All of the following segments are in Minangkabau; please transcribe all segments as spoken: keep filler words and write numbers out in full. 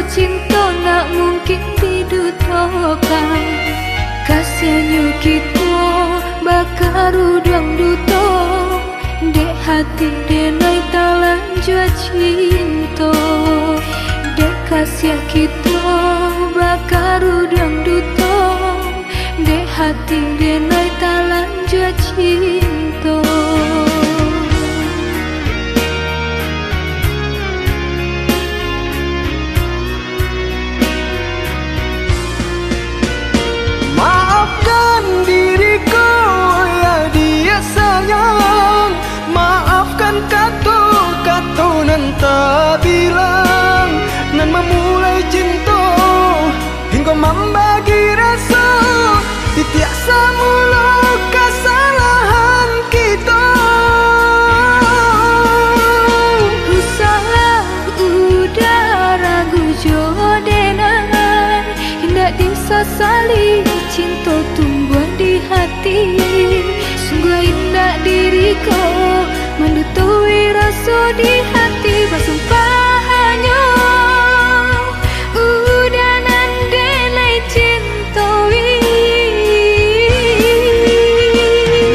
Cinto ndak mungkin didutokan. Kasiahnyo kito bakaruduang duto, dek hati denai talanjua cinto. Dek kasiah kito bakaruduang duto, dek hati denai talanjua cinto. Maafkan diriku, ya Diak sayang. Maafkan kato-kato nan tabilang, nan mamulai cinto hinggo mambagi raso. Titiak samulo kasalahan kito. Usahlah Uda ragu jo denai, indak disasali cinto tumbuah di hati. Sungguah indak diri ko mandutui raso di hati, basumpah hanyo Uda nan denai cintoi.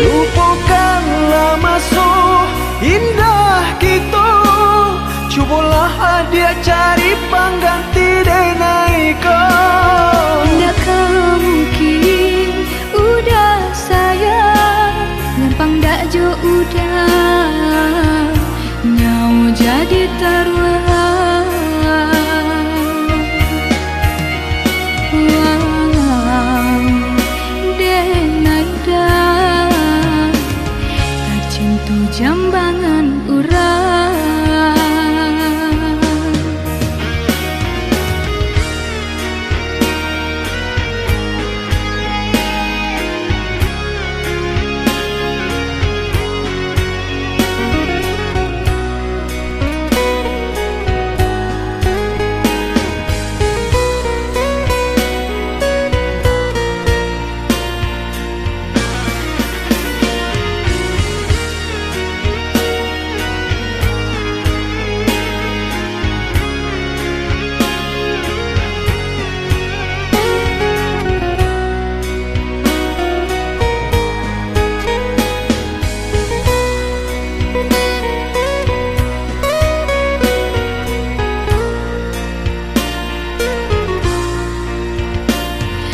Lupokanlah maso indah kito, cubolah adiak cari pangganti denai ko. Indak ka mungkin Uda sayang, nyampang dak jo Uda, nyawo jadi taruah. Wah, denai dah, tacinto jambangan urang.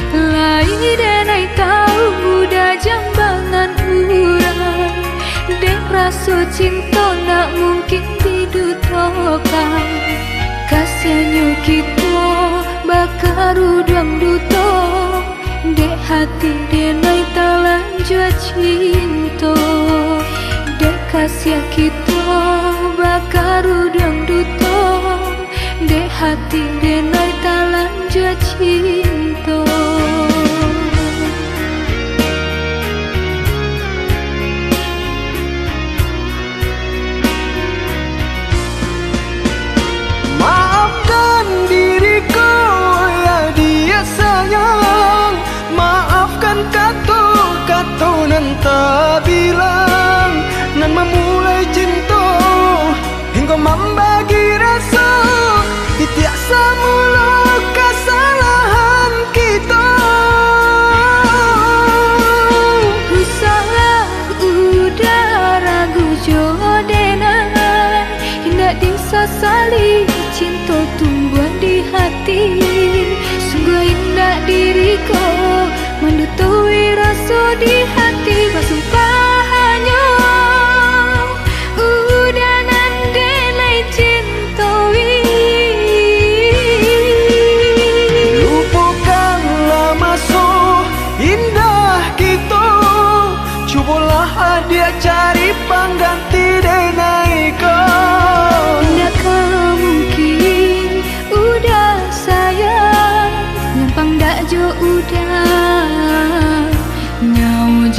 Lai denai tau Uda jambangan urang, dek raso cinto ndak mungkin didutokan. Kasiahnyo kito bakaruduang duto, dek hati denai talanjua cinto. Dek kasiah kito bakaruduang duto, dek hati denai talanjua cinto. Maafkan diriku, ya Diak sayang. Maafkan kato-kato nan tabilang, nan mamulai cinto hinggo mambagi raso. Titiak samulo kasalahan kito. Usahlah Uda ragu jo denai, indak disasali cinto tumbuah di hati. Sungguah indak diri ko mandutui raso di hati, basumpah hanyo Uda nan denai cintoi. Lupokanlah maso indah kito, cubolah adiak cari pangganti denai ko. Indak ka mungkin Uda sayang, nyampang dak jo Uda, nyawo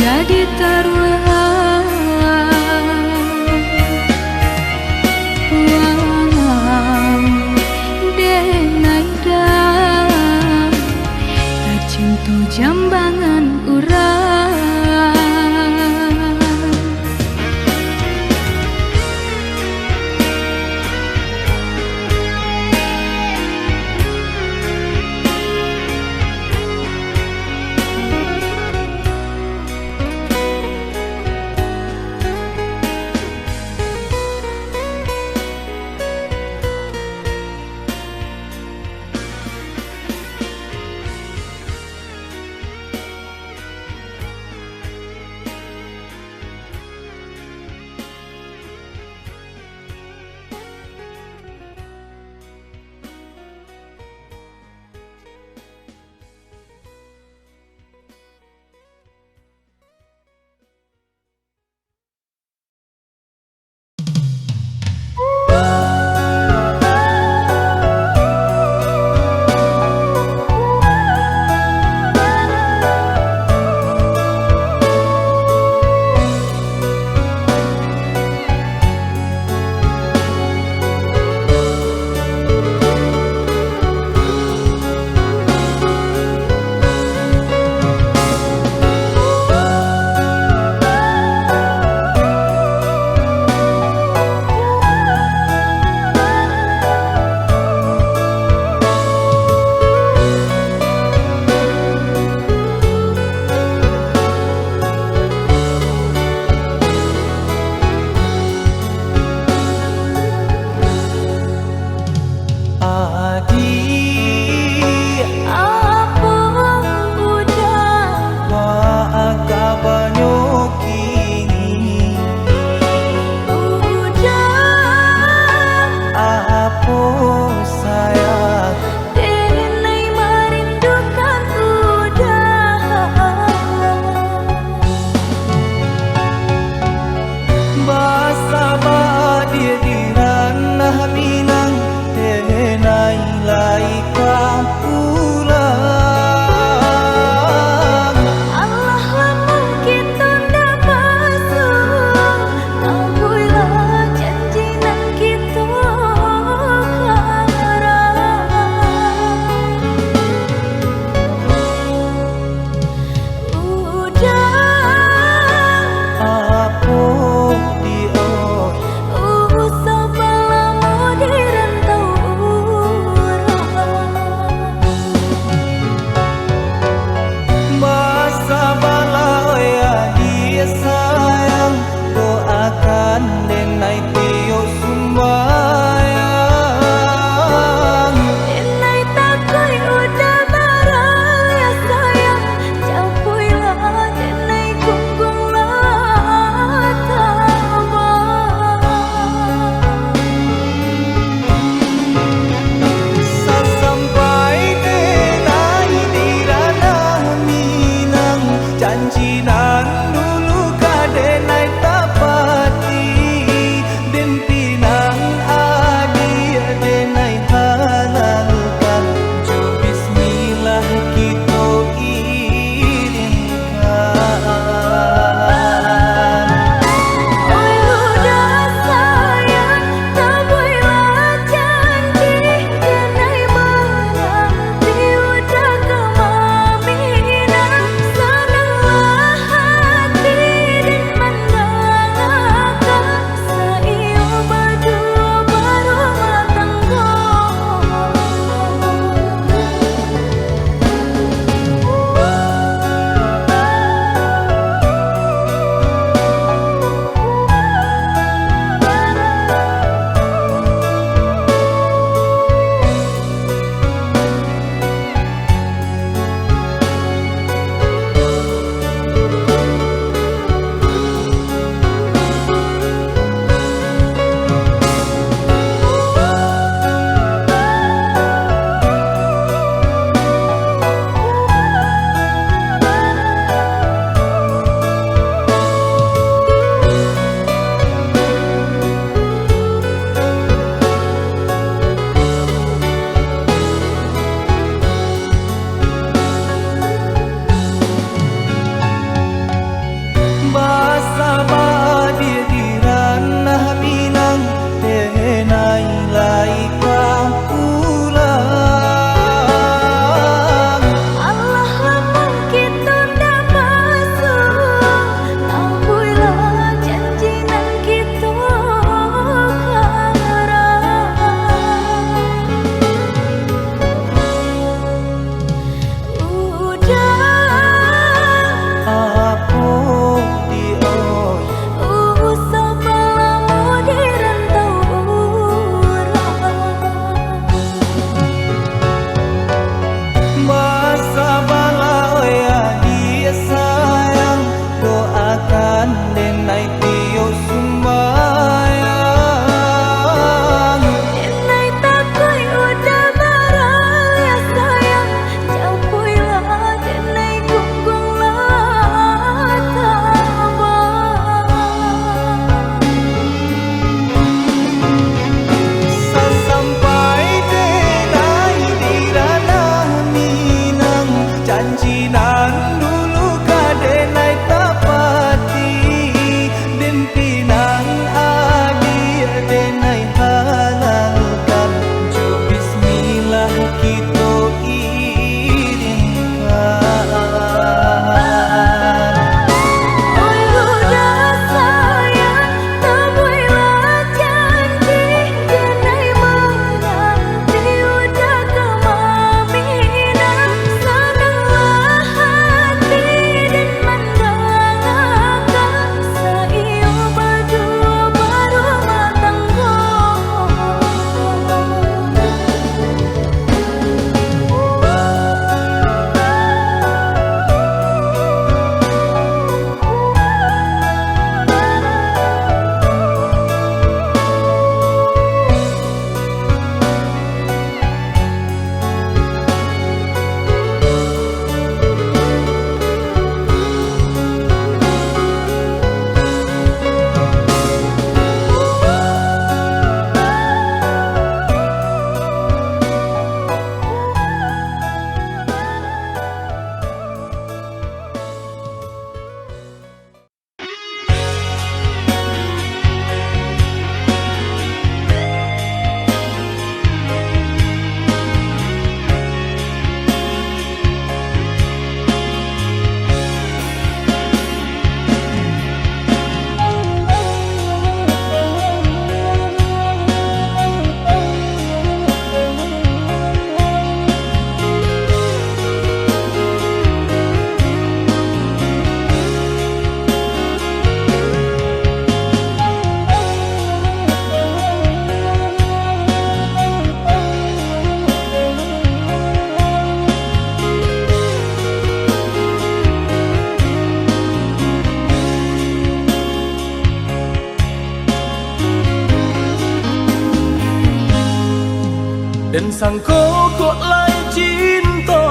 Den sangko kok lai cinto,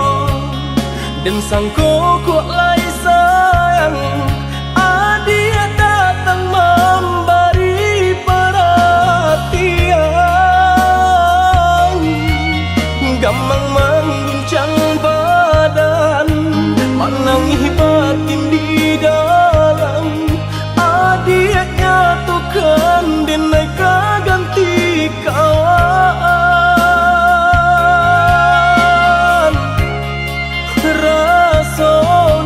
den sangko kok lai sayang, adiak datang mambari paratian. Gamang mangguncang badan, manangih batin di dalam. Adiak nyatokan, den ai ka ganti kawan. Raso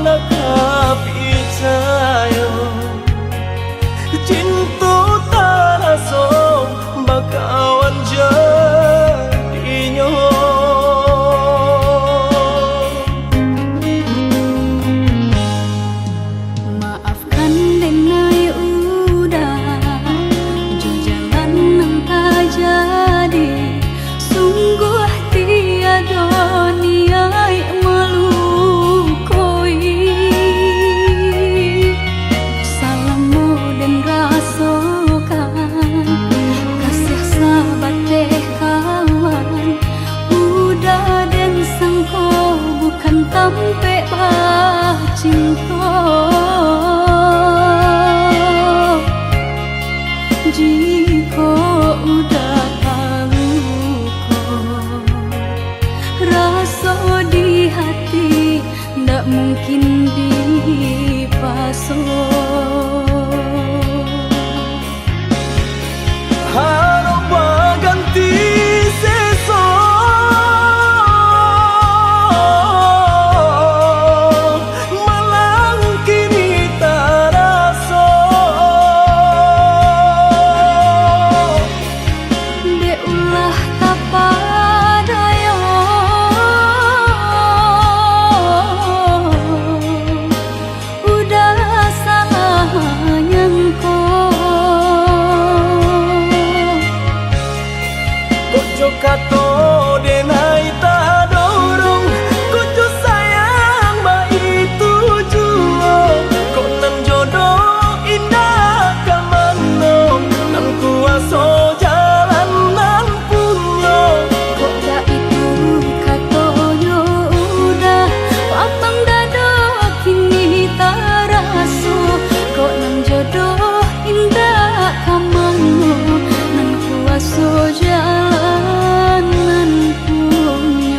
nak ka picayo, cinto taraso bakawan jadinyo. Maafkan den ai Uda, jo jalan nan tajadi, sungguah tiado niaik malukoi. Salamo den rasokan, kasiah sabateh kawan, Uda den sangko bukan tampek bacinto. Jikok Uda taluko, raso di hati ndak mungkin dipaso. Harok baganti seso, malang kini taraso. Dek ulah tapadayo, Uda salah manyangko. Kok jo kato den ai tadorong, kok jo sayang baitu juo, kok nan jodoh indak ka mano, nan kuaso jalan nan punyo. Kok baitu katonyo Uda, lapang dado kini taraso, kok nan jodoh indak ka mano, nan kuaso jalan nan punyo.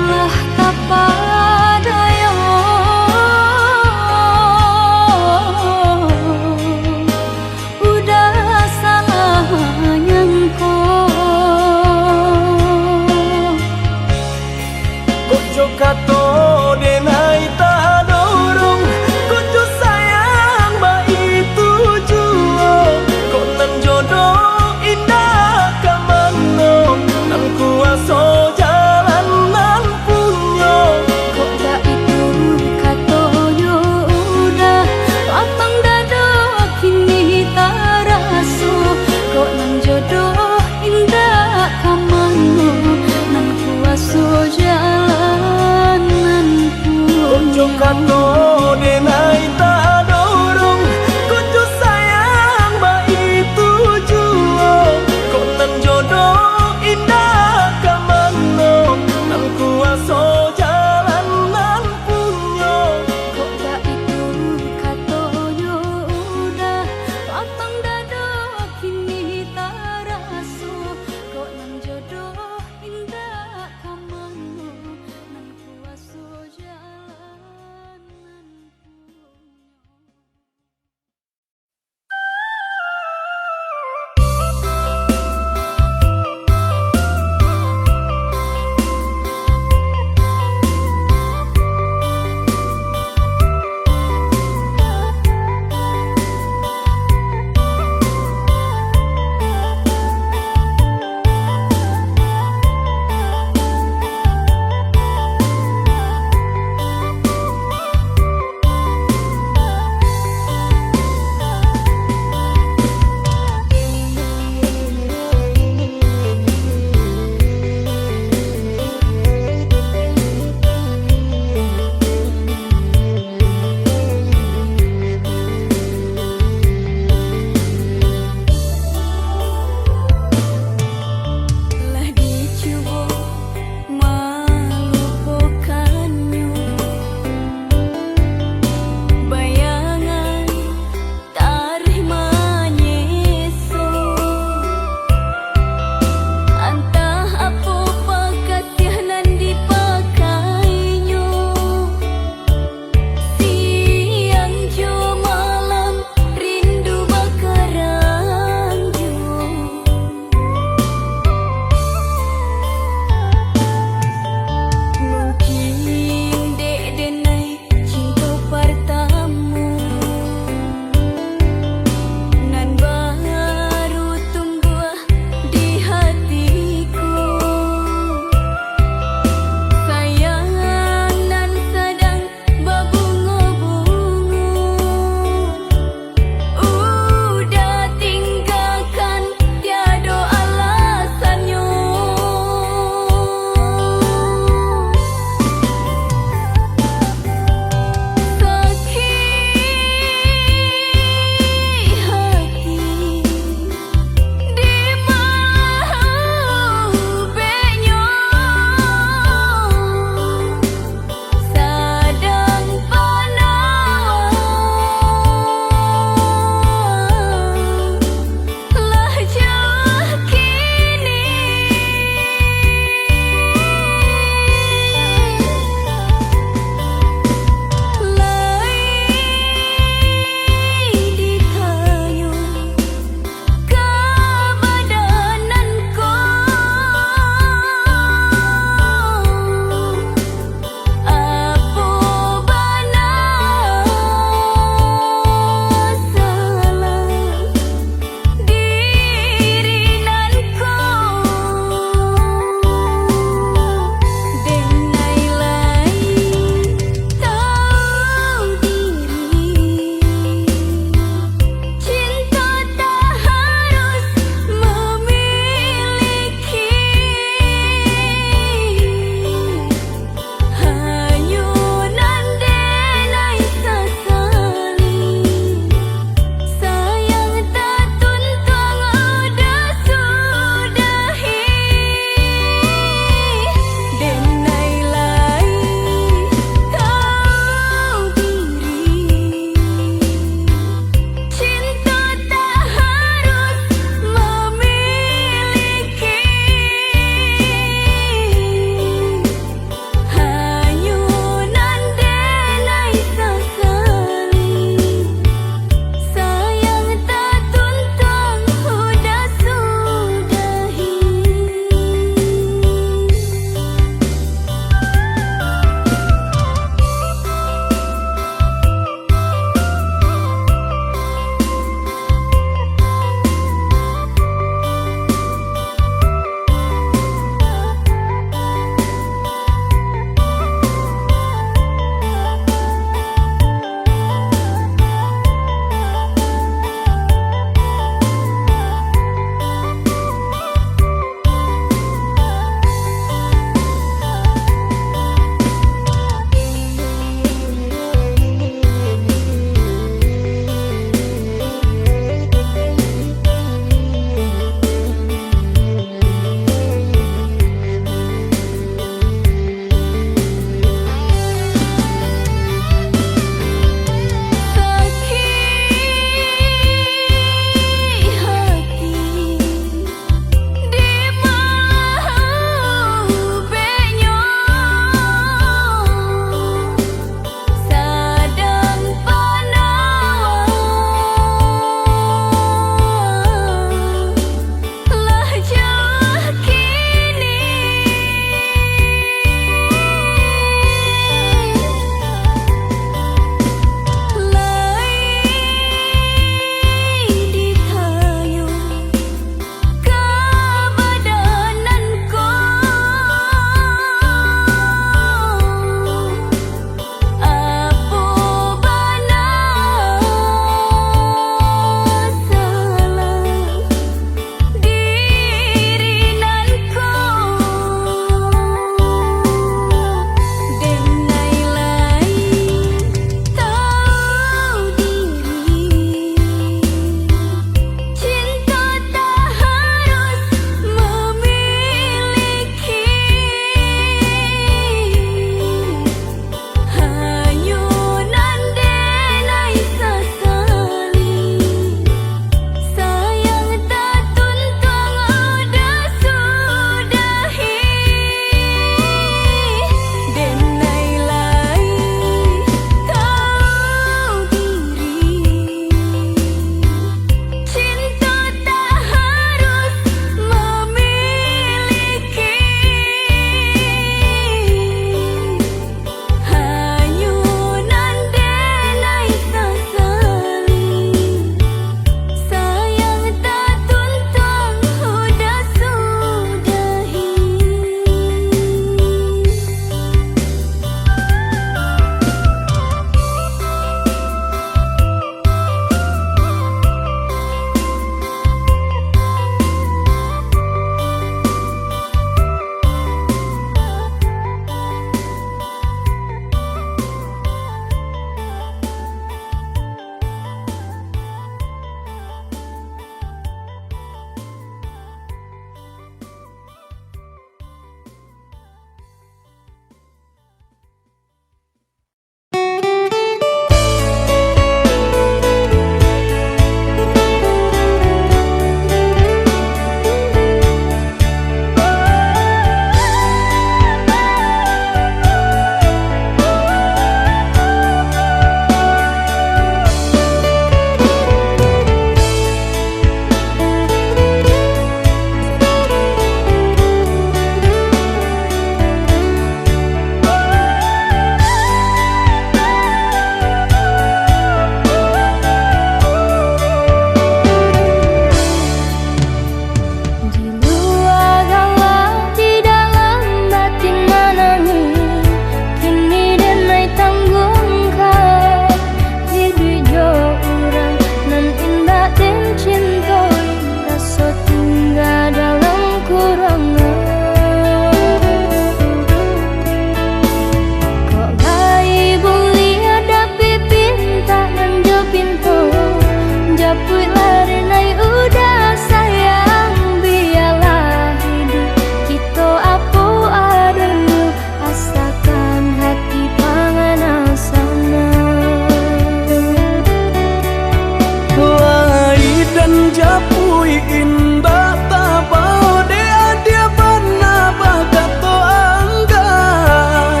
Japuik indak tabao dek adiak bana bakato anggan.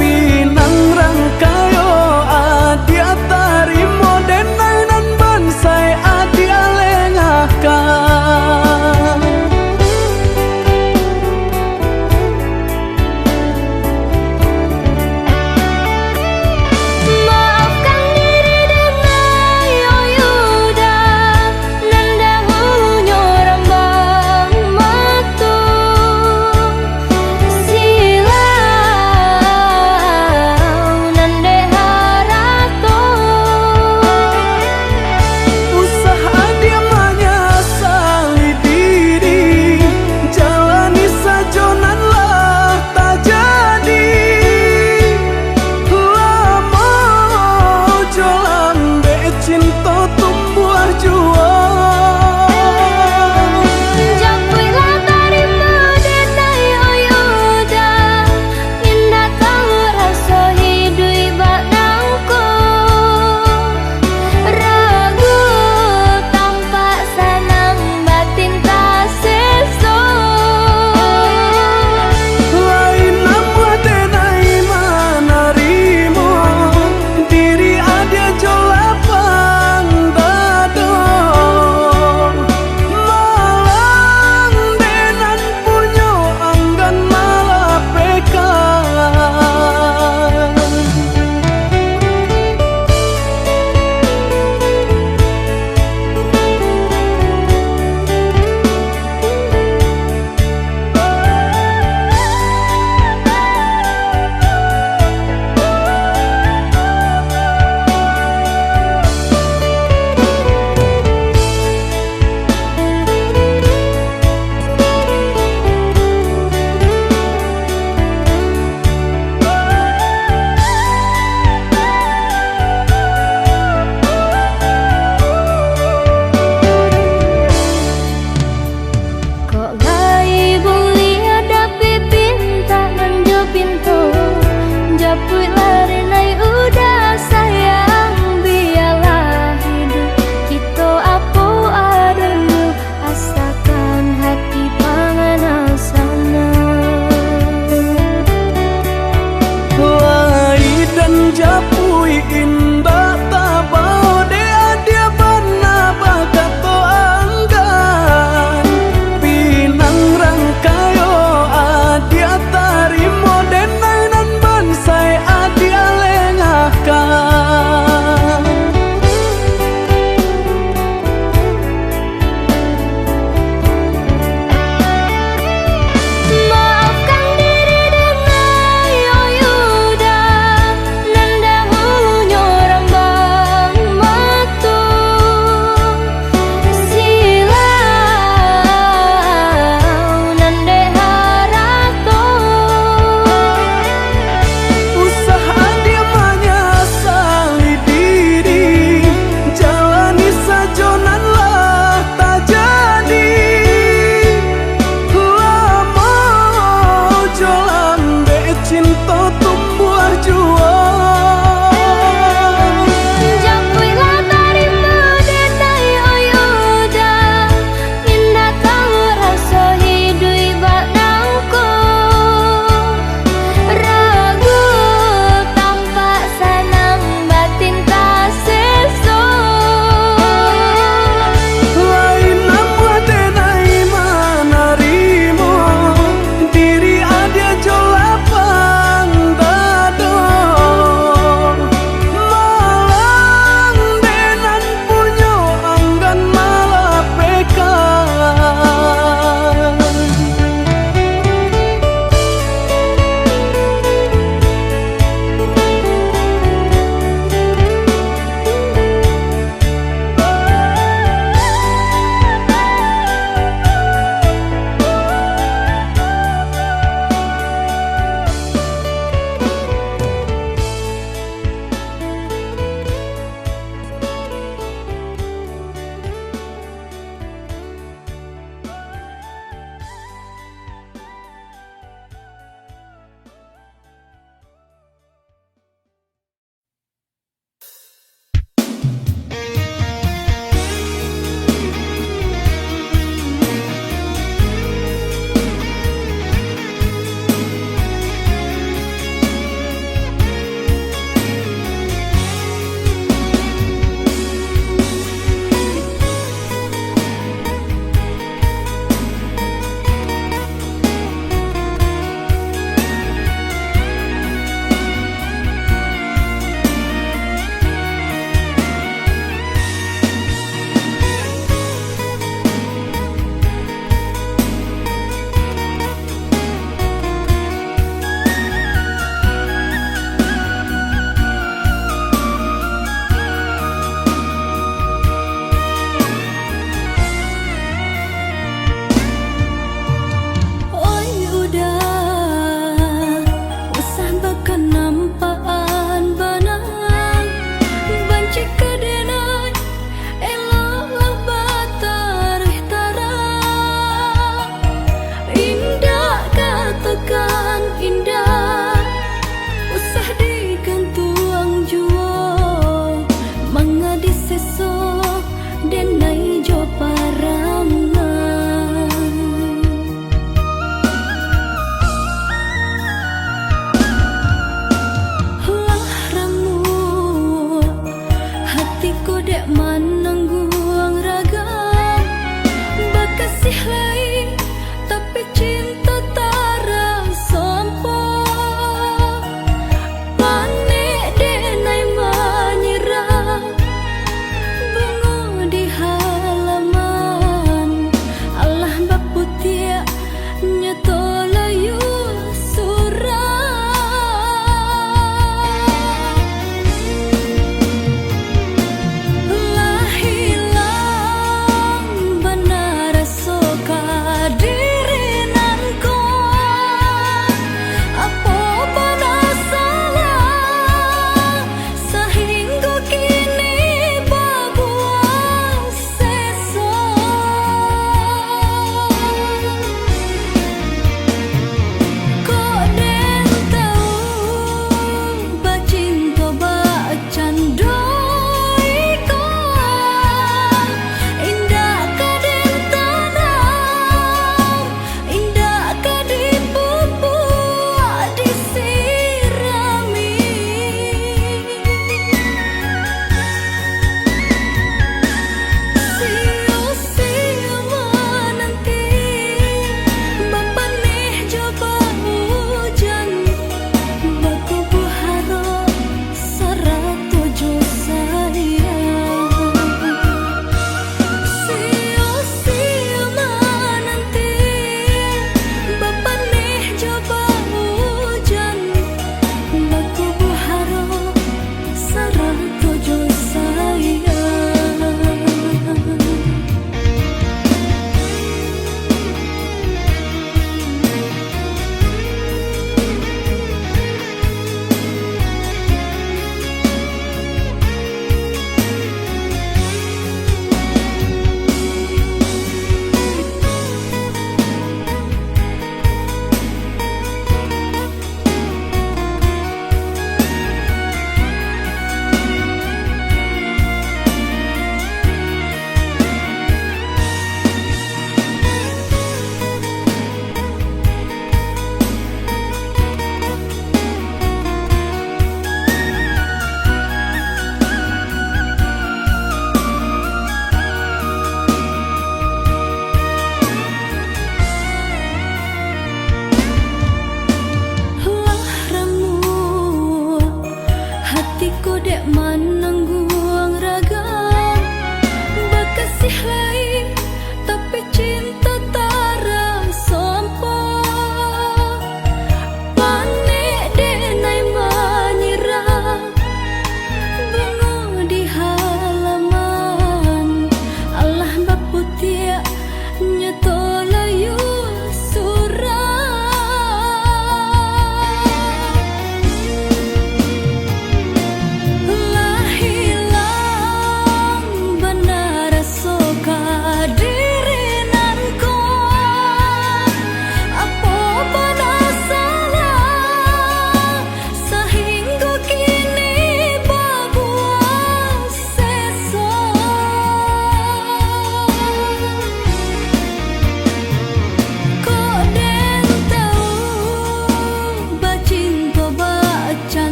Pinang rangkayo adiak tarimo, denai nan bansaik adiak lengahkan. Maafkan diri denai, oh Yuda, nan dahulunyo rambang mato. Silau nan dek harato. Usah adiak manyasali diri, jalani sajo nan lah tajadi. Lamo jo lambek cinto tumbuah juo. Japuiklah tarimo denai, oh Yuda, indak tahu raso hiduik bak nangko. Ragu tampak sanang, batin taseso. Lain namuah denai manarimo, diri adiak jo lapang dado. Malang dek nan punyo anggan malapehkan. Kok lai buliah dapek pintak nan jo pinto, japuiklah denai uda sayang, bialah hiduik kito apo adonyo, asakan hati pangana sanang. Lai dan japuik indak tabao dek adiak bana bakato anggan. Pinang rangkayo adiak tarimo, denai nan bansaik adiak lengahkan. Maafkan diri denai, oh Yuda, nan dahu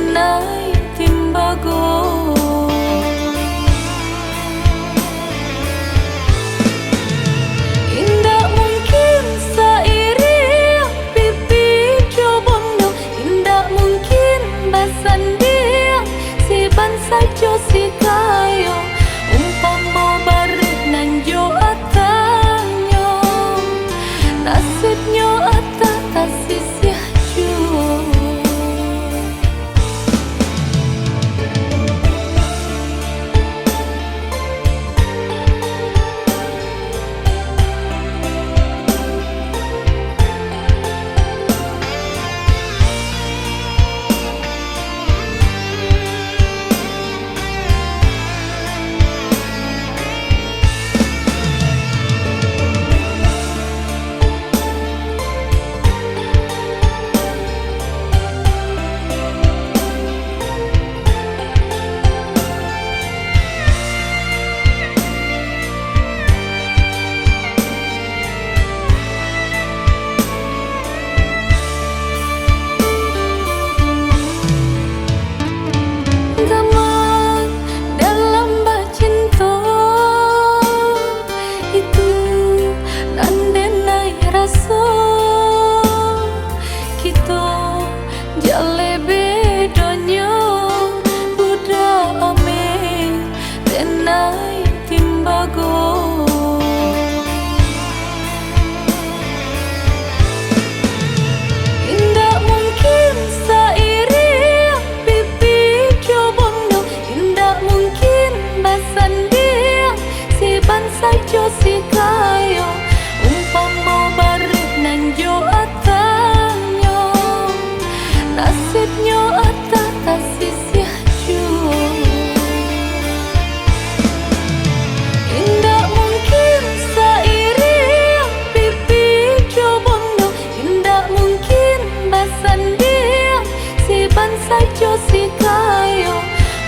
Nai timbago. Indak mungkin sairiang pipi jo bondo, indak mungkin basandiang si bansaik jo si kayo. Umpamo bareh nan jo atanyo, nasibnyo atah tasisiah juo. Gamang dalam bacinto, itu nan denai raso. Kito jaleh bedonyo, budak ameh denai timbago. Indak mungkin sairiang pipi jo bondo, indak mungkin basandiang si bansaik jo si kayo. Umpamo bareh nan jo atanyo, nasibnyo atah tasisiah juo. Indak mungkin sairiang pipi jo bondo, indak mungkin basandiang si bansaik jo si kayo.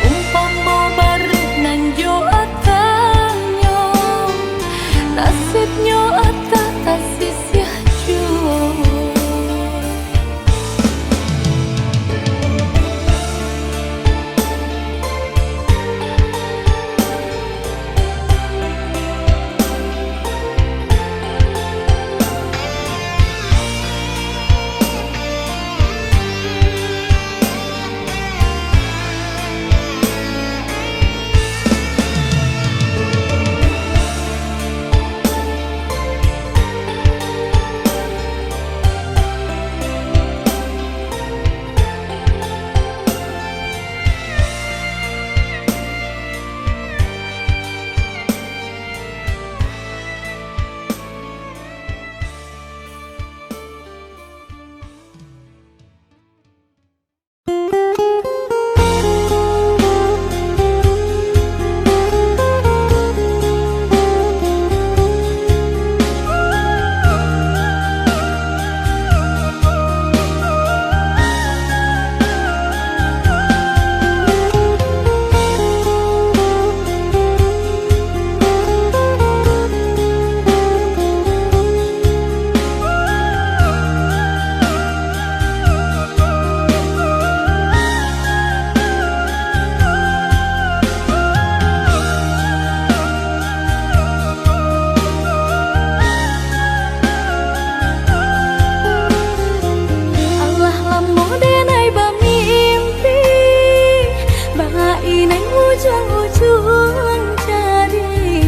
Umpamo bareh nan jo atanyo, nasibnyo atah tasisiah juo. Alah lamo denai bamimpi, bak inai ujuang-ujuang cari.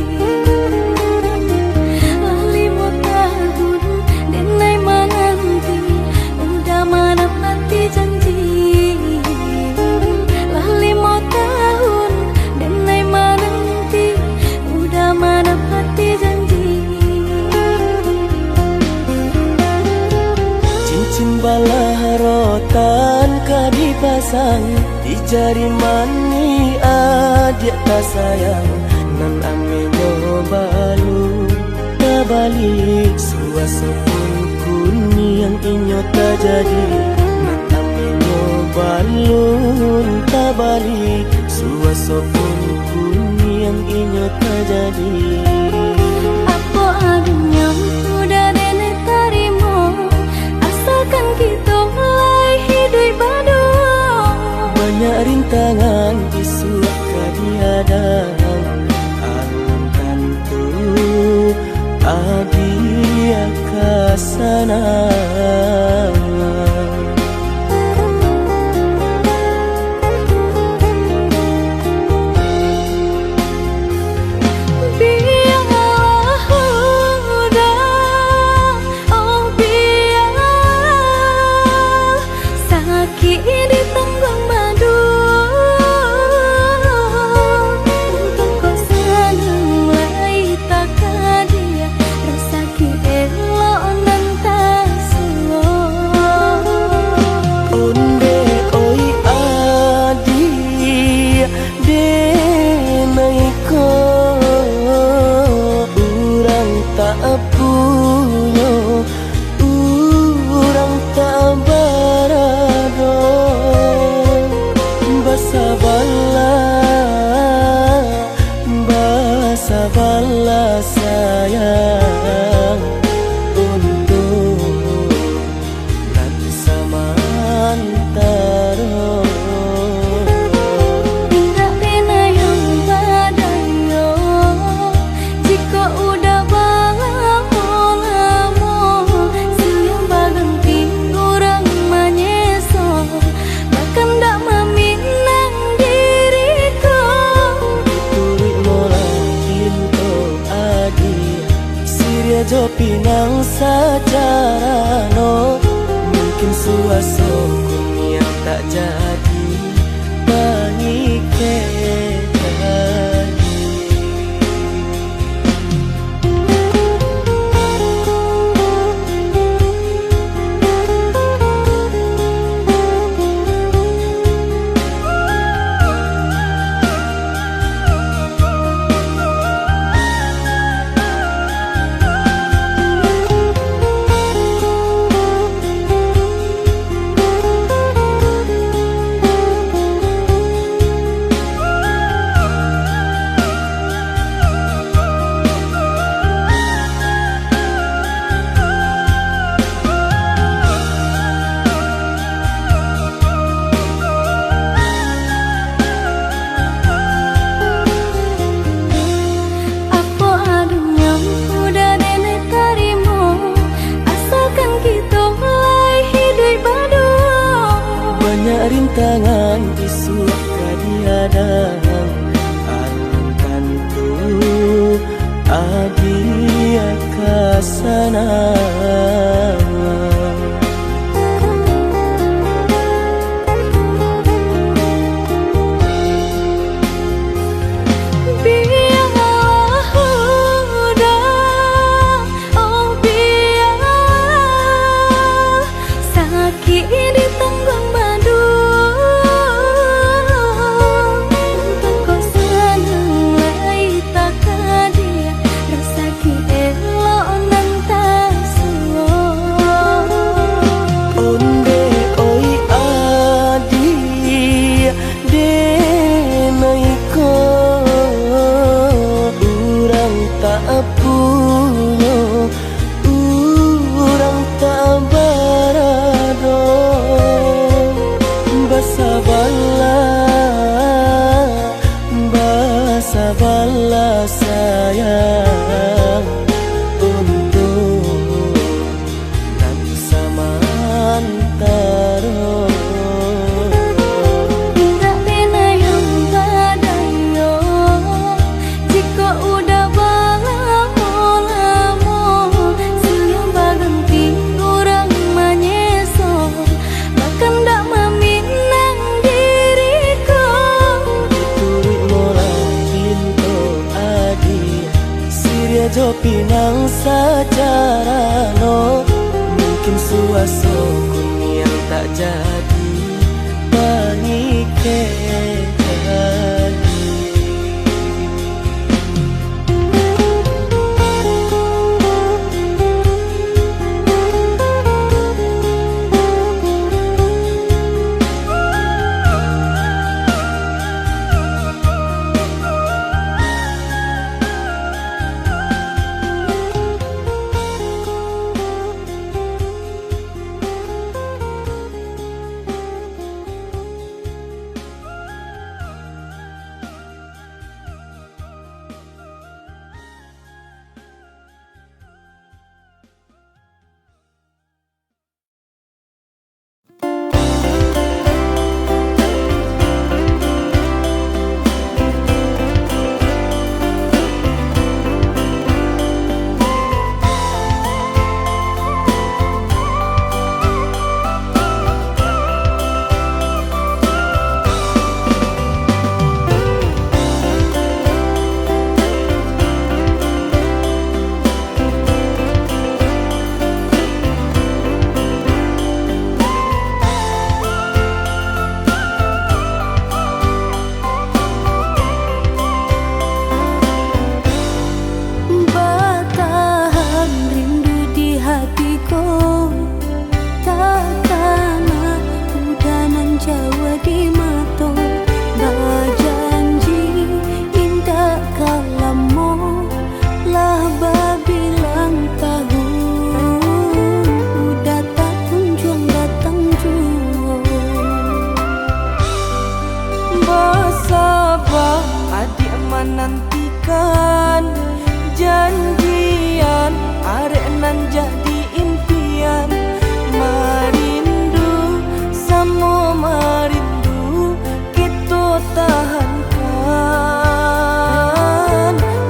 Lah limo tahun denai mananti, uda manapati janji. Lah limo tahun denai mananti, uda manapati janji. Cincin balah rotan ka dipasang di jari manih adiak tasayang, nan ameh nyo balun tabali. Suaso pun kuniang inyo tajadi, nan ameh nyo balun tabali. Suaso pun kuniang inyo tajadi. Apo adonyo uda denai tarimo, asalkan kito lai hiduik baduo. Banyak rintangan isuak ka dihadang, alun tantu adiak ka sanang. Bialah hudah, oh bialah, sakik di tonggang madu. Untuang ko sanang lai takadiak, rasaki elok nan tasuo. Ondeh oi adiak, denai ko urang tak punyo, urang tak barado. Basabalah, basabalah sayang, untuak nan samantaro. Indak bana yang badayo, jikok udah balamo-lamo, siang baganti urang manyeso, bakandak maminang diri ko. Dituruik molah pinto adi, siriah jo pinang sajarano, mungkin suaso kuniang tak jadi pangikek tadi. Apo adonyo udah denai tarimo, asalkan kito lai hiduik baduo. Banyak rintangan isuak ka dihadang, alun tantu adiak ka sanang. Bialah hudah, oh bialah, sakik di tonggang madu. Untuang ko sanang lai takadiak, rasaki elok nan tasuo. Ondeh oi adiak, denai ko urang tak punyo, urang tak barado. Basabalah, basabalah sayang, untuak nan samantaro. Indak bana yang badayo, jikok udah balamo-lamo, siang baganti urang manyeso, bakandak maminang diri ko. Dituruik molah pinto adi, siriah jo pinang sajarano, mungkin suaso kuniang tak jadi pangikek tadi. Kan janjian, arek nan jadi impian, marindu, samo marindu, kito tahankan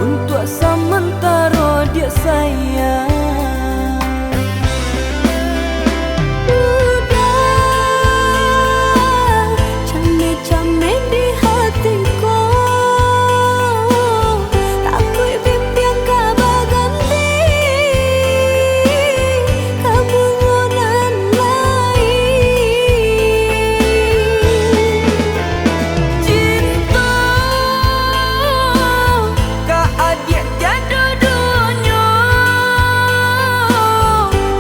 untuak samantaro, diak sayang. Udah, cameh-cameh di hati ko, takuik bimbiang ka baganti ka bungo nan lain. Cinto ka adiak tiado dunyo,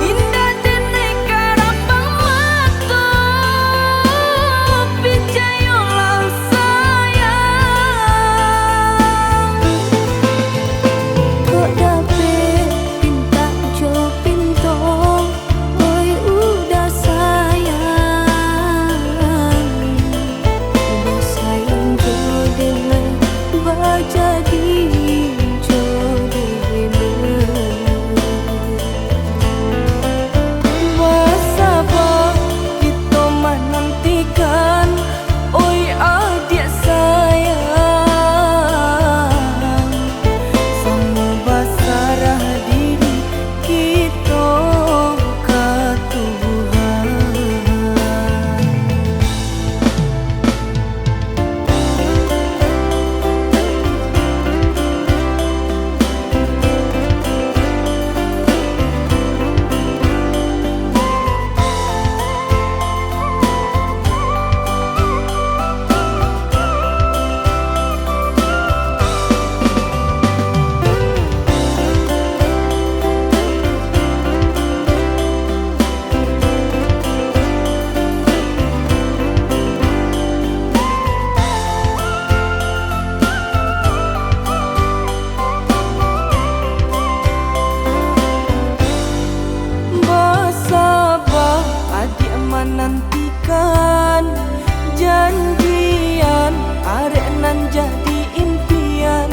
indak denai karambang mato, picayolah sayang. Kok dapek pintak jo pinto, oi udah sayang, basayang jo denai, bajadi jo denai. Basaba kito manantikan, oi adiak sayang, samo basarah diri kito ka Tuhan. Basaba adiak manantikan, janjian arek nan jadi impian,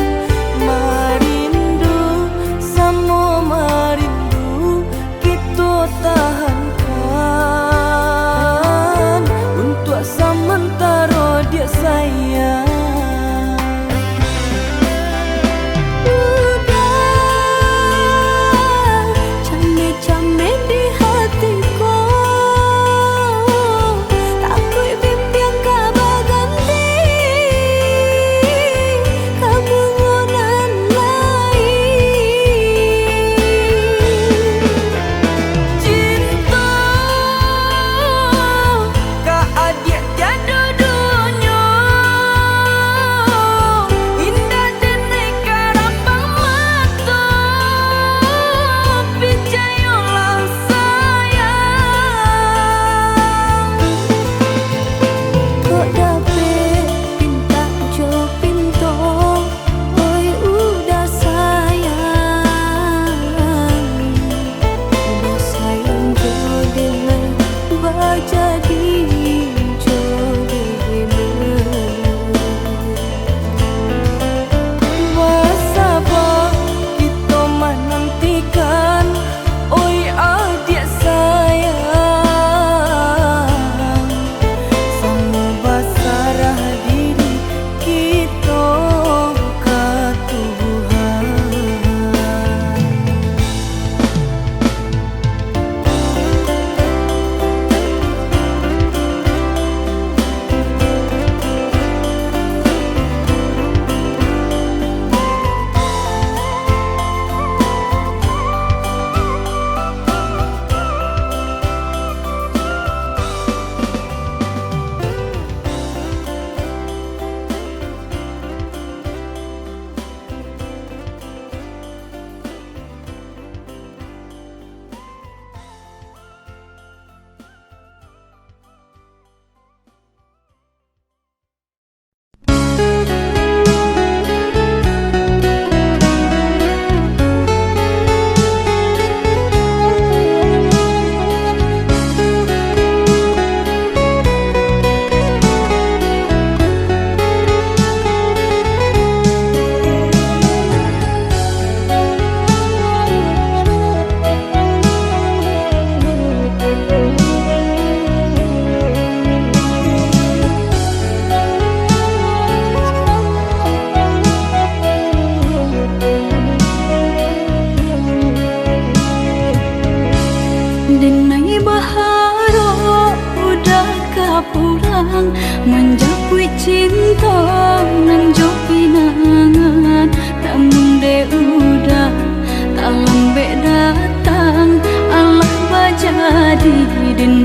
marindu samo marindu, kito tahankan untuak samantaro, diak sayang. Udah, cameh-cameh di hati ko, takuik bimbiang ka baganti ka bungo nan lain. Cinto ka adiak tiado dunyo,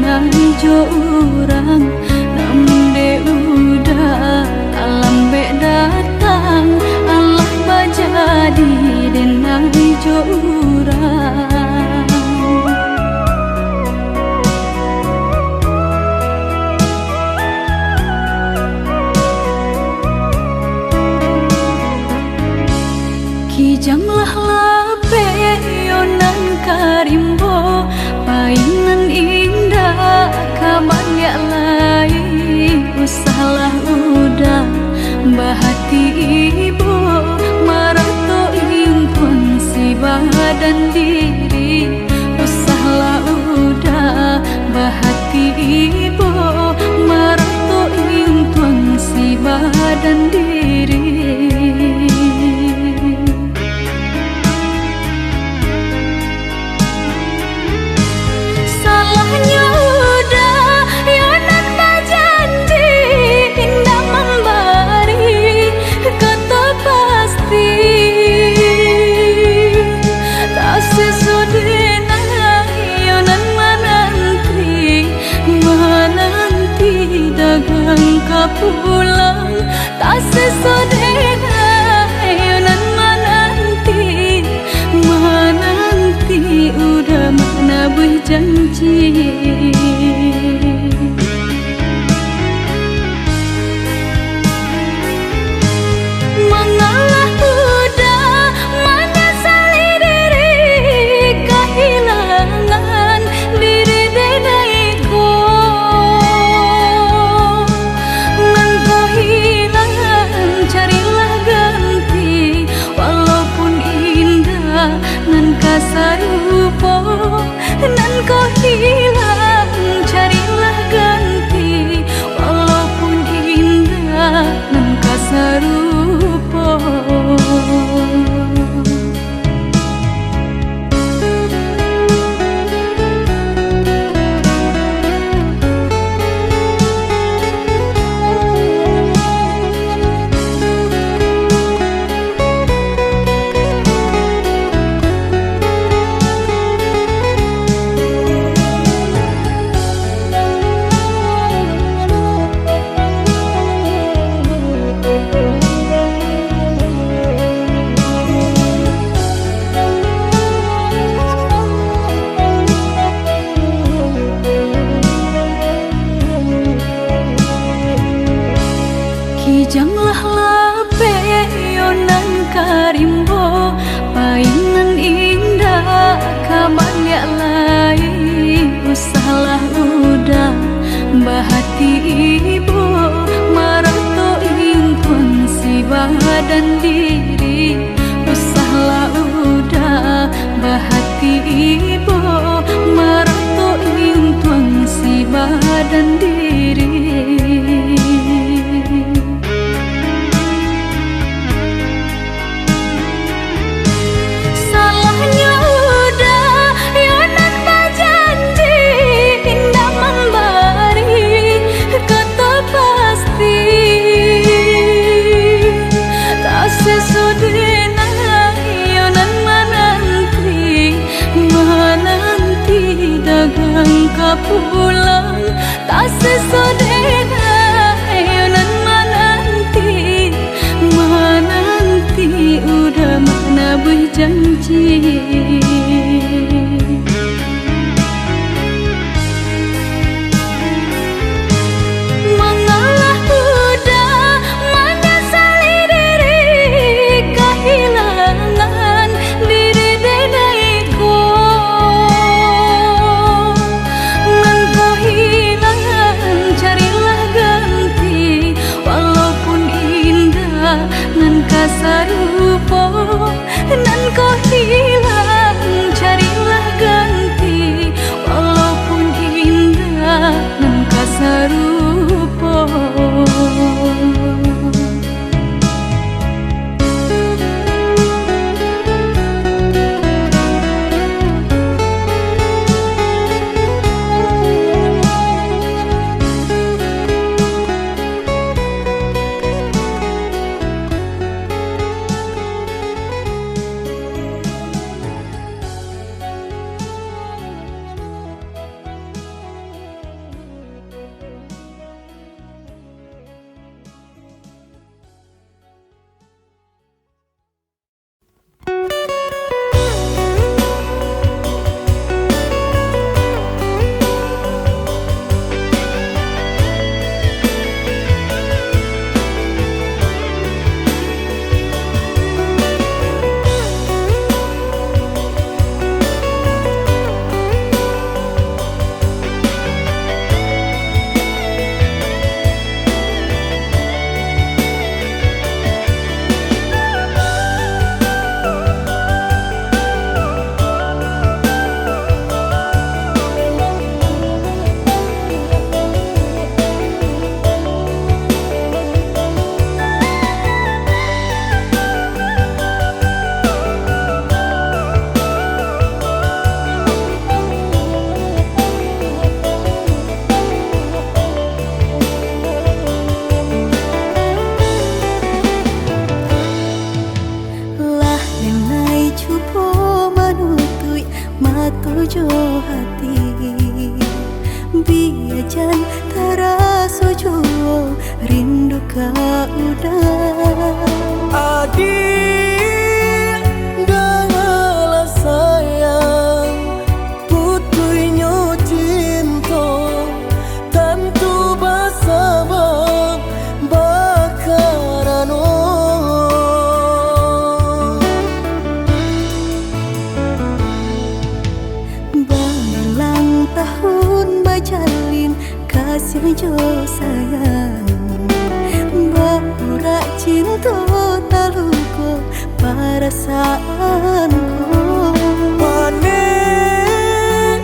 Nai jo urang, namun dek uda talambek datang, alah bajadi den nai jo urang. Kijang lah lapeh yo nan ka rimbo, pai nan indak ka baliak lai. Usahlah uda bahati ibo, marato intuang si badan diri. Usahlah uda bahati ibo, marato intuang si badan diri. Salahnyo uda yo nan bajanji, indak mambari kato pasti. Tasiso dek nai yo nan mananti, mananti dagang ka pulang. Tasiso dek nai yo nan mananti, mananti uda manabuih janji. Mangalah uda manyasali diri, kahilangan diri denai ko. Nan ko hilang, carilah ganti, walaupun indak nan ka sarupo. Nan ko hilang, carilah ganti, walaupun indak nan ka sarupo. Kijang lah lapeh yo nan ka rimbo, pai nan indak ka baliak lai. Usahlah uda bahati ibo, marato intuang si badan diri. Usahlah uda bahati ibo, marato intuang si badan diri. Salahnyo uda yo nan bajanji, indak mambari kato pasti. Tasiso dek nai yo nan mananti, mananti dagang ka pulang. Tasiso dek nai yo nan mananti, mananti uda manabuih janji. Mangalah uda manyasali diri, kahilangan diri denai ko. Nan ko hilang, carilah ganti, walaupun indak nan ka sarupo. Nan ko hilang, carilah ganti, walaupun indak nan ka sarupo. jo hati, bia jan taraso juo rindu ka uda. Adiak, dangalah sayang, putuihnyo cinto, tantu basabab bakarano baulang tahun bajalin kasiah jo sayang, baurak cinto taluko parasaanku. Panek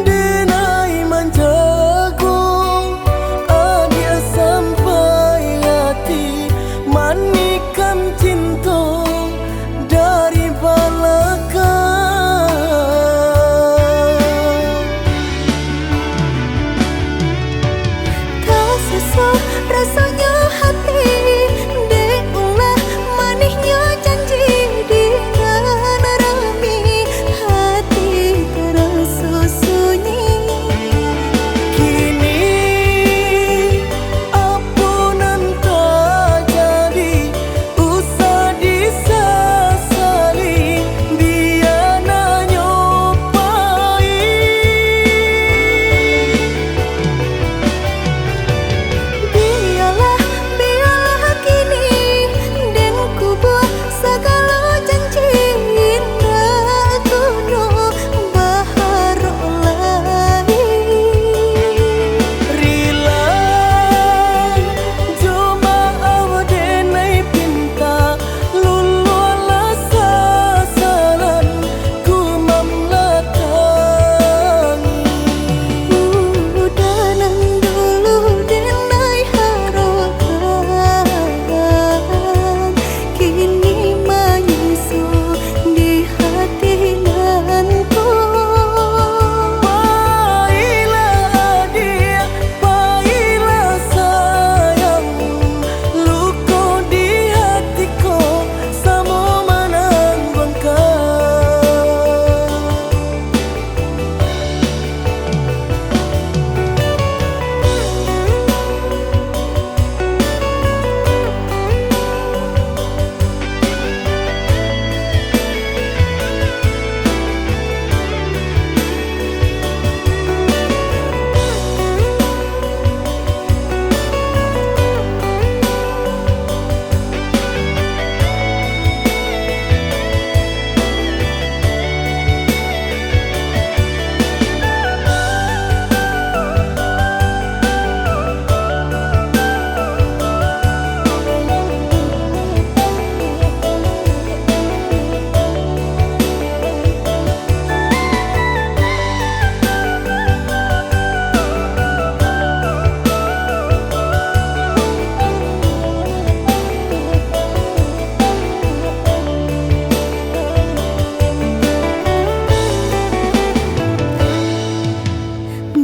denai manjago, adiak sampai ati manikam cinto dari balakang. Tasaso rasonyo hati, dek ulah manihnyo janji di nan rami, hati taraso sunyi. Kini apo nan tajadi, usah disasali, bia nan nyo pahit. Bialah, bialah kini den kubua sagalo janji, indak kuno baharok lai. Rila jo maaf denai pinta, luluahlah sasalan ku mamalatangi. Uda nan dulu denai harokan, kini manyiso di hati nan ko. Pailah adiak, pailah sayang, luko di hati ko samo manangguangkan.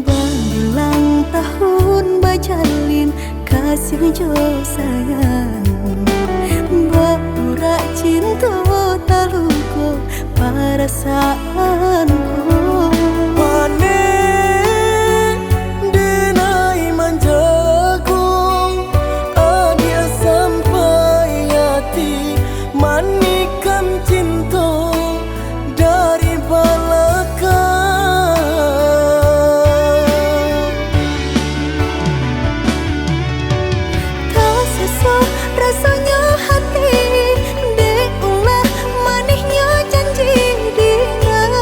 Baulang tahun bajalin kasiah jo sayang, baurak cinto taluko parasaanku. Panek denai manjago, adiak sampai ati manikam cinto dari balakang. Tasaso rasonyo hati, dek ulah manihnyo janji di nan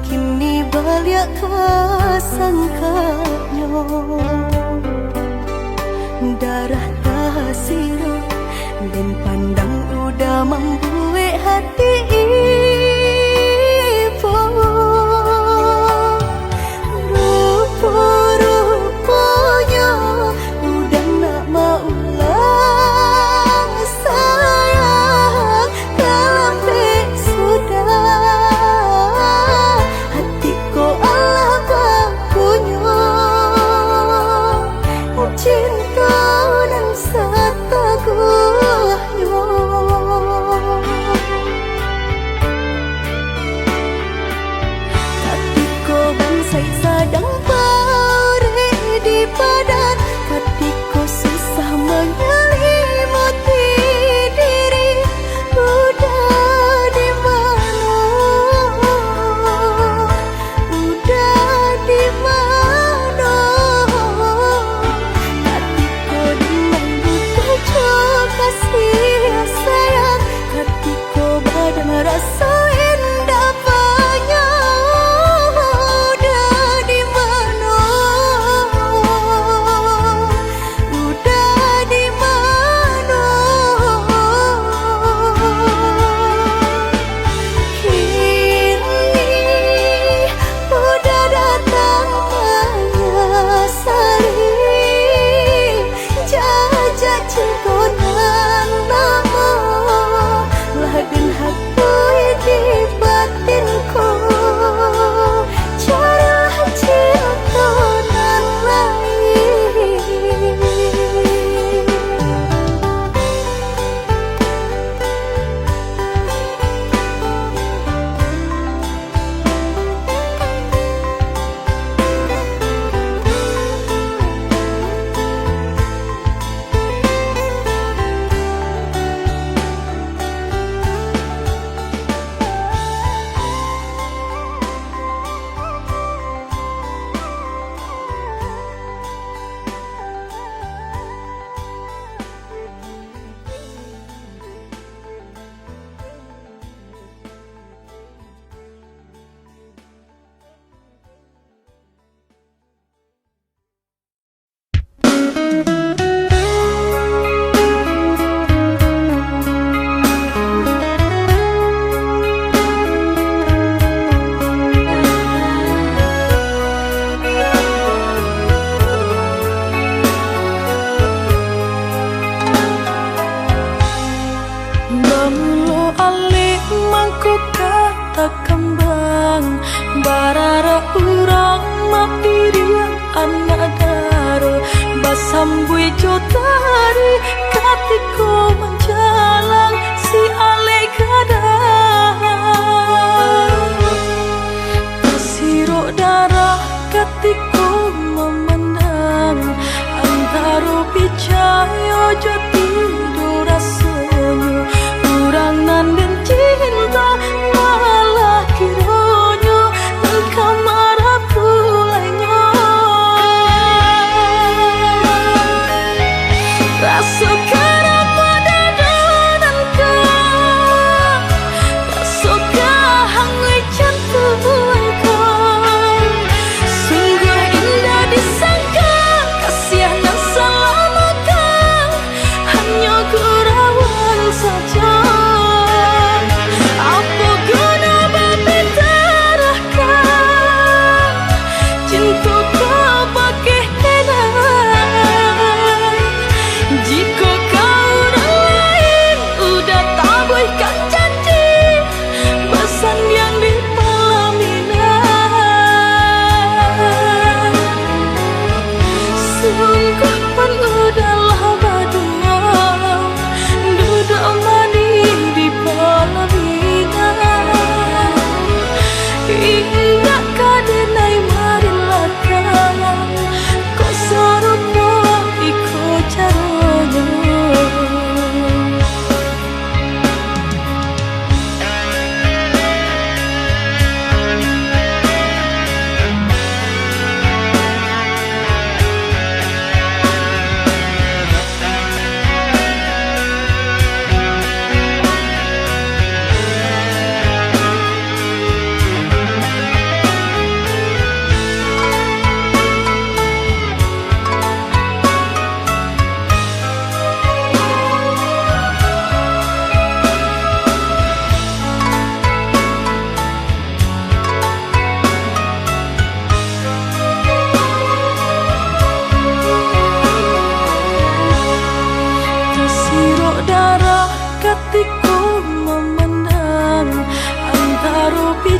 Kini baliak ka sangkaknyo, darah tasirok, den pandang udah mambuek hati ibo. Rupo-ruponyo udah nak maulang, sayang, talambek sudah. Hati ko alah bapunyo, cinto nan sataguhnyo. Katiko bansaik sadang barek di padan, katiko susah manyalimuti diri, udah di mano, udah di mano. Katiko dimambuto jo kasih sayang, katiko badan raso indak banyak, udah di mano, udah di mano. Kini udah datang manyasali, jajak cinto nan lamo, lah den hapui di batin ko, caro cinto nan lain. Bamulo alek mangko ka takambang, bararak urang mapiriang anak daro, basambuik jo tari katiko manjalang si alek gadang. Tasirok darah katiko mamandang, antaro picayo jo tido rasonyo, urang nan den cinta malah kironyo nan ka marapu lainyo. Raso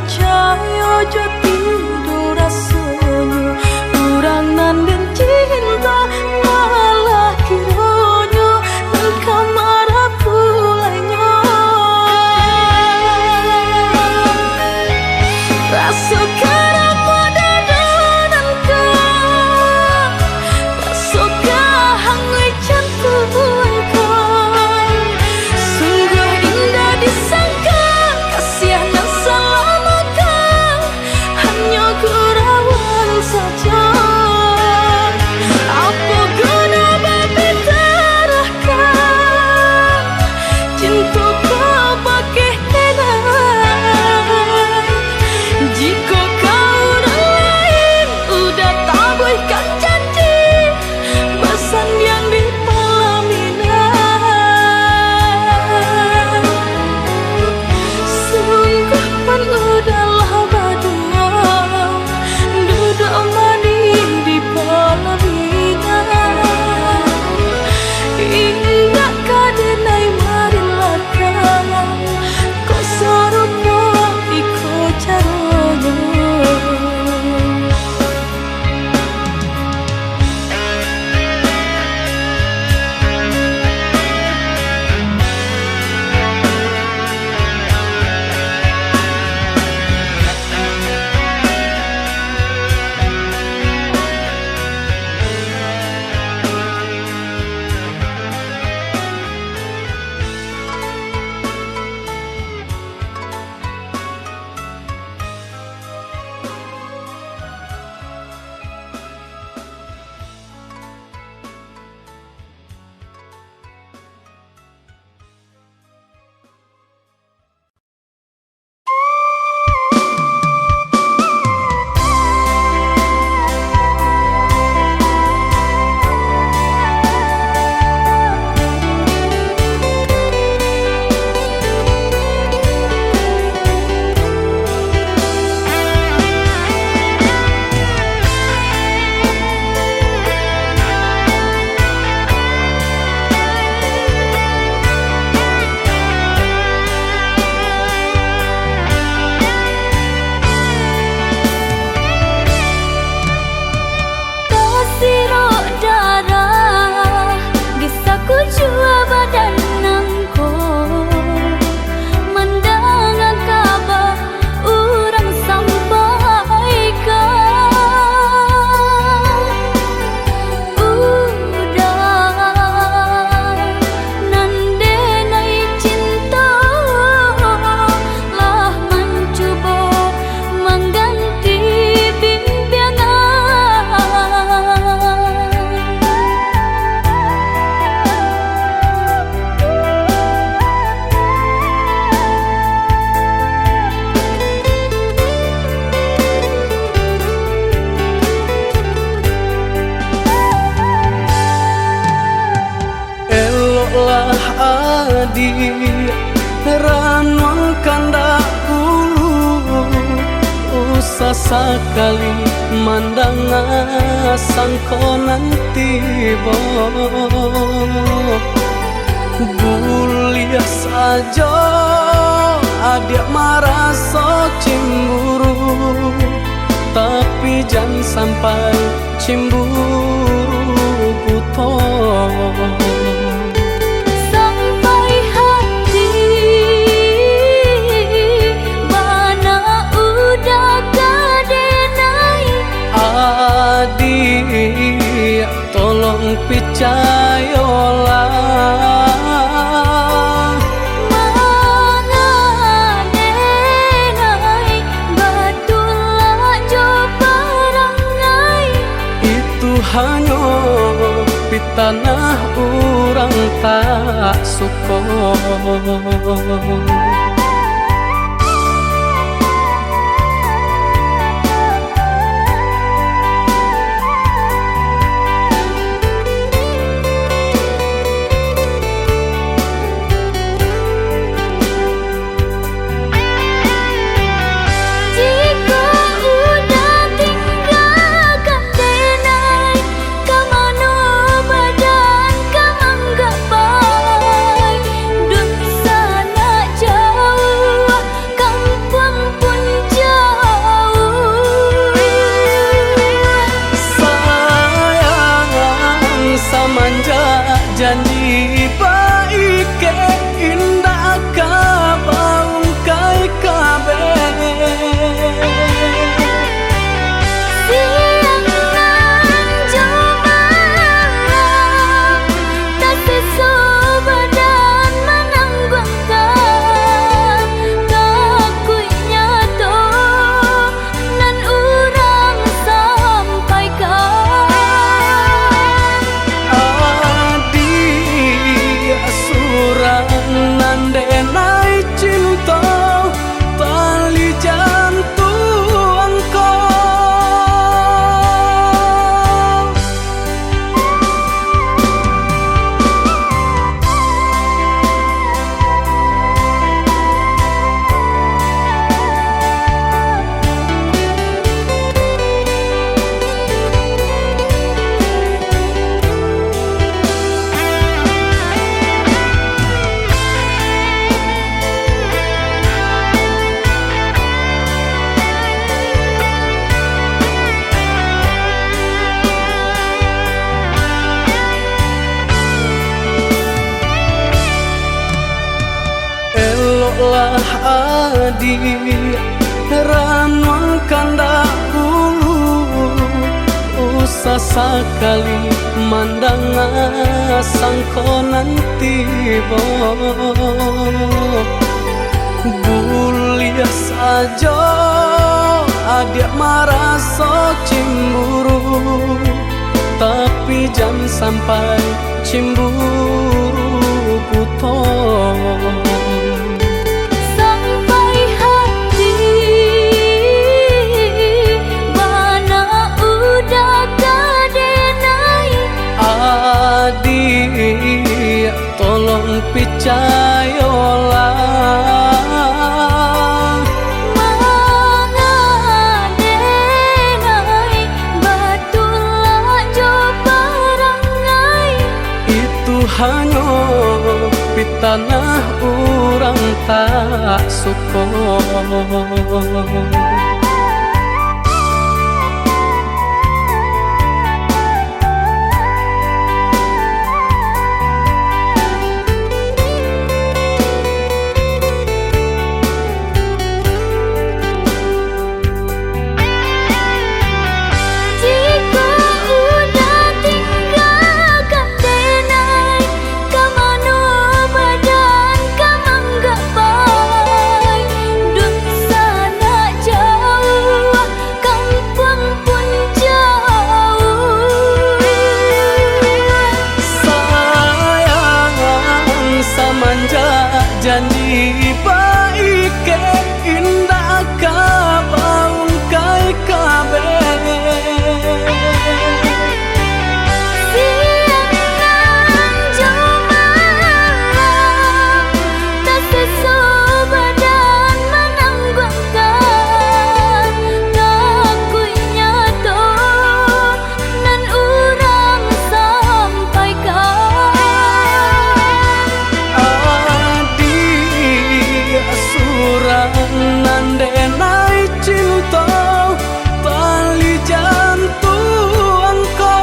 Cayo jo tido rasonyo, urang nan den cinto, malah kironyo nan ka marapu lainyo. Raso karamo dado nan ka, raso kahanguik jantuang ka. Sungguah indak disangka, kasiah nan salamo ka hanyo gurauan sajo. Apo guno bapitarakan, cinto ka bakeh tenang. Jikok ka urang lain, udah tabuihkan janji, basandiang di palaminan. Sungguah pun udahlah baduo, duduak manih di palaminan. Indak ka denai marilakan, kok sarupo iko caronyo. Tasirok darah di sakujua badan nangko, mandanga kaba urang sampaikan. Udah nan denai cinto lah mancubo mangganti bimbiangan. Eloklah adiak, ranuang kandak ulu, usah sakali mandanga sangko nan tibo. Buliah sajo adiak maraso cimburu, tapi jan sampai cimburu buto. Sampai hati bana udah ka denai. Adiak, tolong picayolah. Manga denai batulak jo parangai. Itu hanyo pitanah urang tak suko. Jikok udah tinggakan denai, ka mano badan ka manggapai? Dunsanak jauah Lah adiak ranuang kandak bulu, usah sakali mandanga sangko nan tibo. Buliah sajo adiak maraso cimburu, tapi jan sampai cimburu buto. Sampai hati bana udah ka denai. Adiak, tolong picayolah. Manga denai batulak jo parangai. Itu hanyo pitanah urang tak suko. Jikok udah tinggakan denai, ka mano badan ka manggapai? Dunsanak jauah, kampuang pun jauah. Sayang, samanjak janji baikek, indak ka baungkai kabeh. Siang nan jo malam, taseso badan manangguangkan. Takuiknyo tu nan urang sampaikan. Adiak surang nan denai cinto, tali jantuang ko.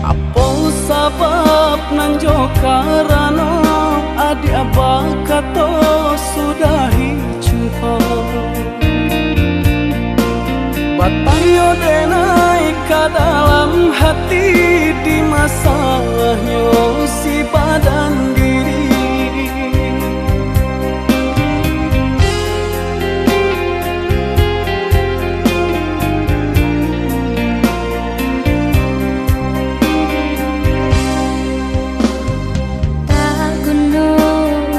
Apo sabab nan jo karano adiak bakato sudahi cinto? Batanyo denai ka dalam hati, di masalahnyo si badan diri. Tak guno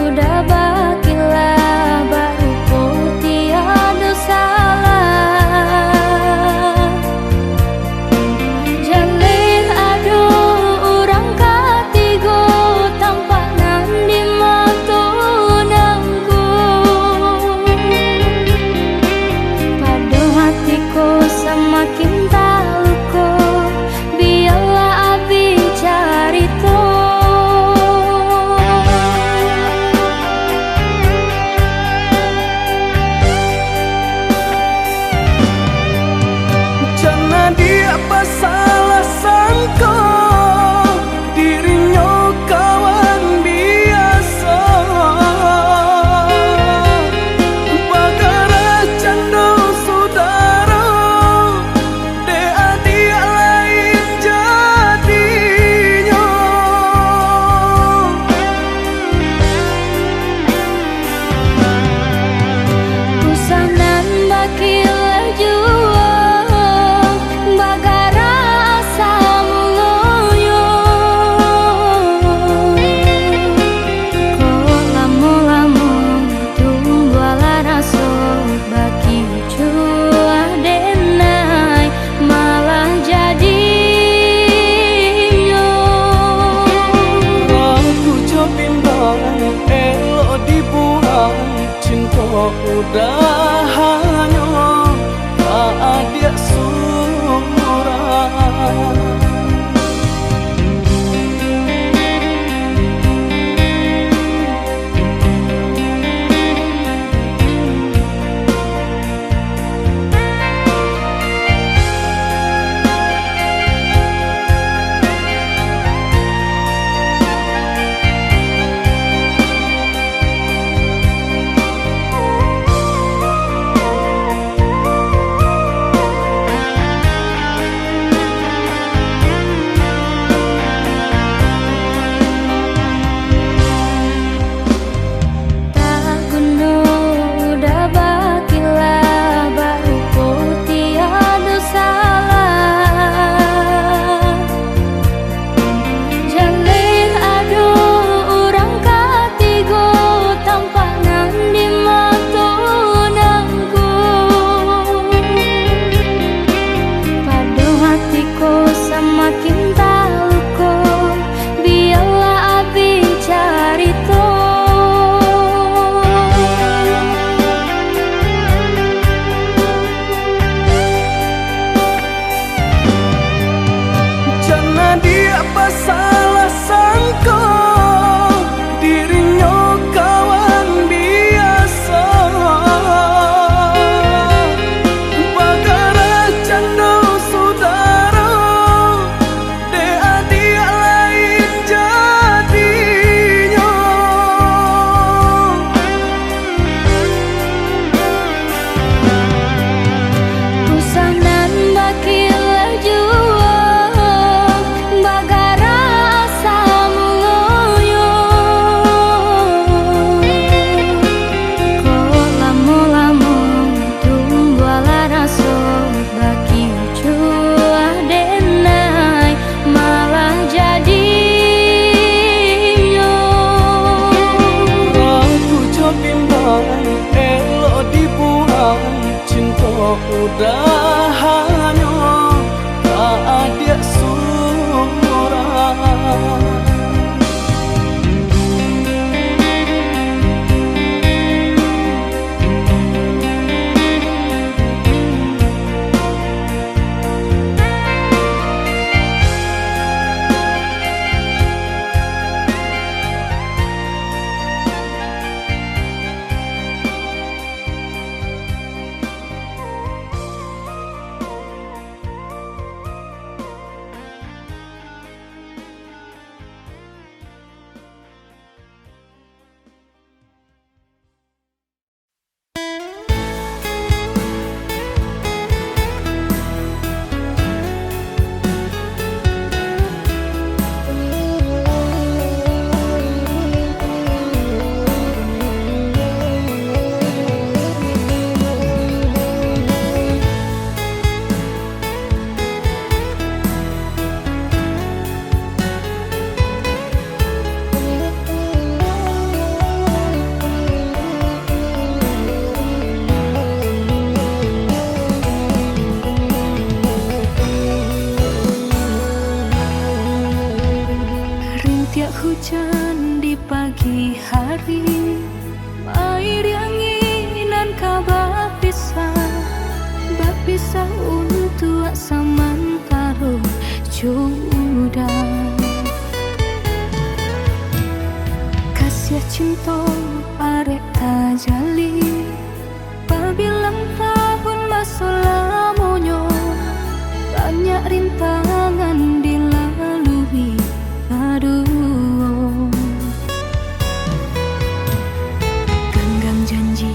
udah bakilah, barupo tiado salah. Jaleh ado urang katigo, tampak nan di mato nangko. Pado hati ko samakin taluko, bialah abih carito. Jan adiak basalah sangko, dirinyo kawan biaso. Bagarah cando sudah Udahanyo ka adiak surang. Tak guno udah bakilah, barupo tiado salah. Jaleh ado urang katigo, tampak nan di mato nan ko. Pado hati ko samakin taluko, bialah abih carito. Jan adiak basalah sangko, dirinyo kawan biaso. Bagara cando sudaro, dek adiak lain jadinyo. Usah nan bakilah juo, bagara asa muloyo. Kok lamo-lamo tumbuahlah raso, bakicuah denai malah jadinyo. Ragu jo bimbang, elok dibuang, cinto udahanyo ka adiak surang. Rintiak hujan di pagi hari, mairiangi nan ka bapisah, bapisah untuak samantaro jo uda. Kasiah cinto arek tajali, babilang tahun baso lamonyo, banyak rintangan dilalui baduo. Ganggang janji,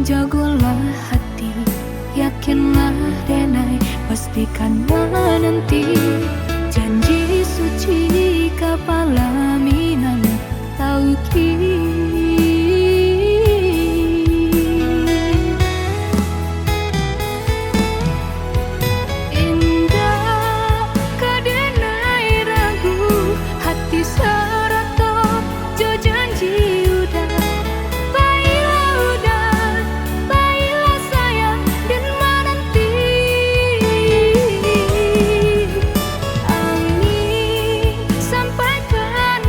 jagolah hati, yakinlah denai, pastikan mananti janji suci kapalaminan tauki. Indak ka denai ragu, hati sarato jo janji uda. Bailah uda, bailah sayang, den mananti. Angin sampaikan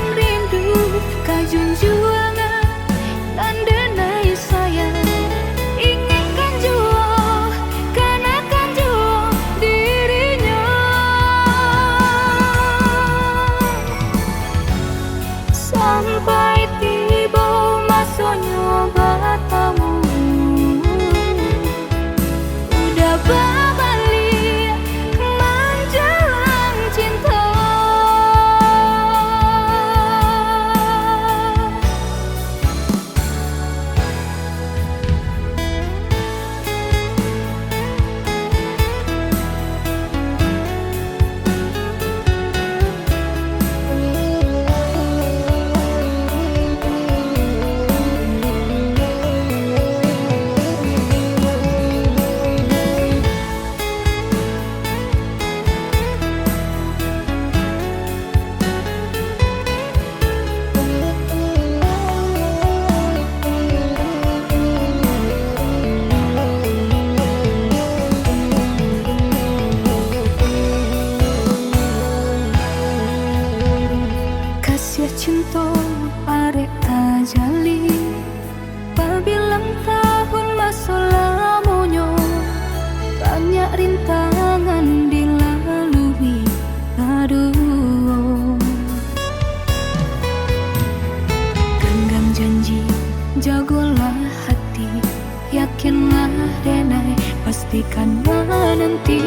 Kan mananti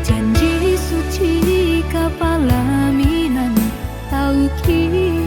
janji suci ka palaminan tauki.